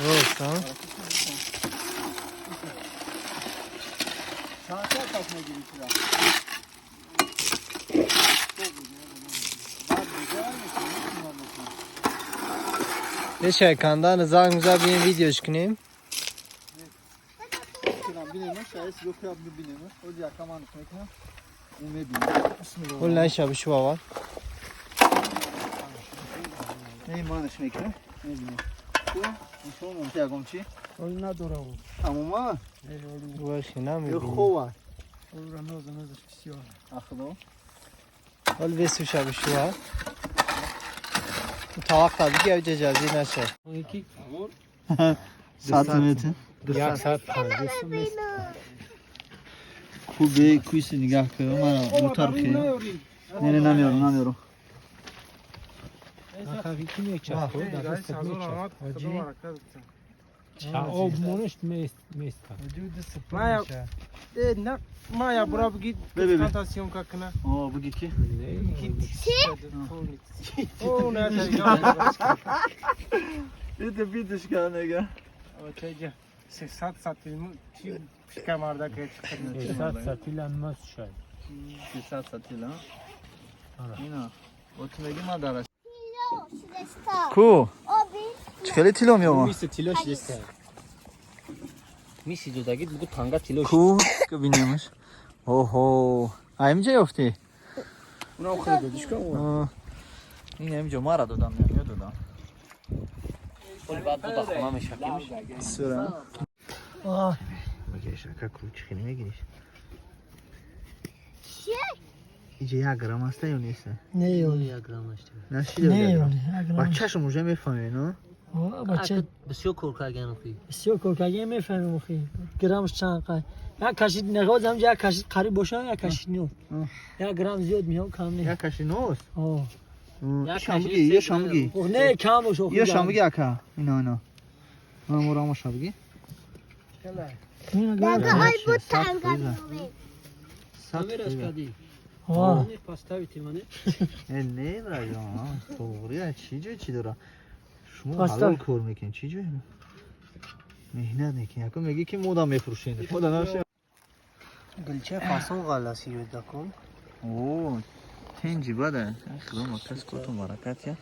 Рост, а? Чанд соат пас мегирӣ тира? Баъд дигар мекунӣ, кунор мекунӣ. Нешай кандан занг миза, бием, видеош кунем. Кунам, бинем, шаис ё кӯяб бибинем. Ози яка манш мекунам. Ӯ мебинем. Бисмиллоҳ. Ҳол наша бишува аввал. Не, манш мекунам. Мебинем. Ку? Нишон мон ягон чи? Ол надорам. Тамома? Вахи Ё намебинем. хова. Олра ноза нозаш бисёр. Ахло. Ҳол весуша бишува. Та вақта биги авҷа ҷазир наша. Яки Сантиметр. 150 сом. Ку бе куйси нигаҳ кун, мана мутархи. Не, не, намеёрам, намеёрам. Ки мечаспо, дар дастат мечаспо. Об монеш места. Ма я бура бигид. Бе, бе, бе. Канта съемка кна. О, буги ки? О, на та. Биде бидеш ка нега. Очеҷа. 300 сатил чи шика марда ке. 300 сатила мас шай. 300 сатила. Ара. Ина. От меги ма дараш. Шидеста. Ку? Оби. Чӣ хеле тило меома? Миси тило шидеста. Миси додагит бугу танга тило. Ку? Ку бинемаш. Оҳо. А инҷа ёфтӣ? Уна охир додиш ка. Ин инҷо мара додам, не додам. Оли баъд буда хона мешакимш. Сура. Мегеш, ака ку чӣ хеле мегириш? Иҷа 1 грамм аста ё нест? Не, ёли. 1 грамм ашта. Нашида. Не, ёли. 1 грамм. Бачашам уже мефаҳме, но? О, бача. Бисёр кор кардан охи. Бисёр кор кардан, мефаҳмем охи. Граммш чанд қай. Як кашид нағоз ҳамҷа, як кашид қариб боша, як кашид ню. 1 грамм зиёд миён, кам не. Як каши ност. О. Як Шам каши буги, се ё шам буги. Ох, не, кам бош охи. Ё шам буги, ака. Ино, ино. Ман мурамо шам буги. Дага ай буд танга меовем. Сад Камераш кади. О. Не поставите мане. Э, не, браҷон, тоғри, чӣ ҷой чӣ дора? Шумо Поставь. ҳалол кор мекунед, чӣ ҷой? Меҳнат мекунед. Яко мегӣ ки мода мефурӯшед. Мода наша. Гулча фасон ғаласи ёдакун. О, тенҷи бада. Худо макас котун баракат я.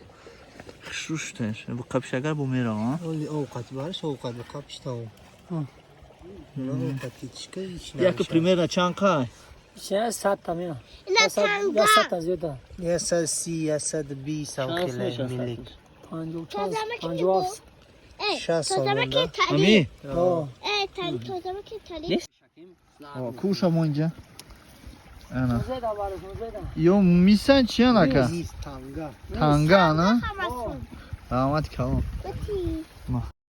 Хушруштеш. Бу қапшагар бу мера, а? Оли овқат барш, овқат бу қапиш тамом. Овқат китишка ҳеч. Яко примерно чанд қай? Ше 100 та меа. Ина Я танга. 100 та зиёда. 130, 120 ам Шанс хеле меша милик. 50 чанд? Тазама ки 57. Э, 60 тозама ки сомонда. тали. Ами? О. Э, тали тозама ки тали. О, куша мо инҷа. Ана. Зеда барош, зеда. Ё мисан чиян, ака? Мис танга. Танга, ана? Хамасун. Раҳмат калон. Бати. Ма.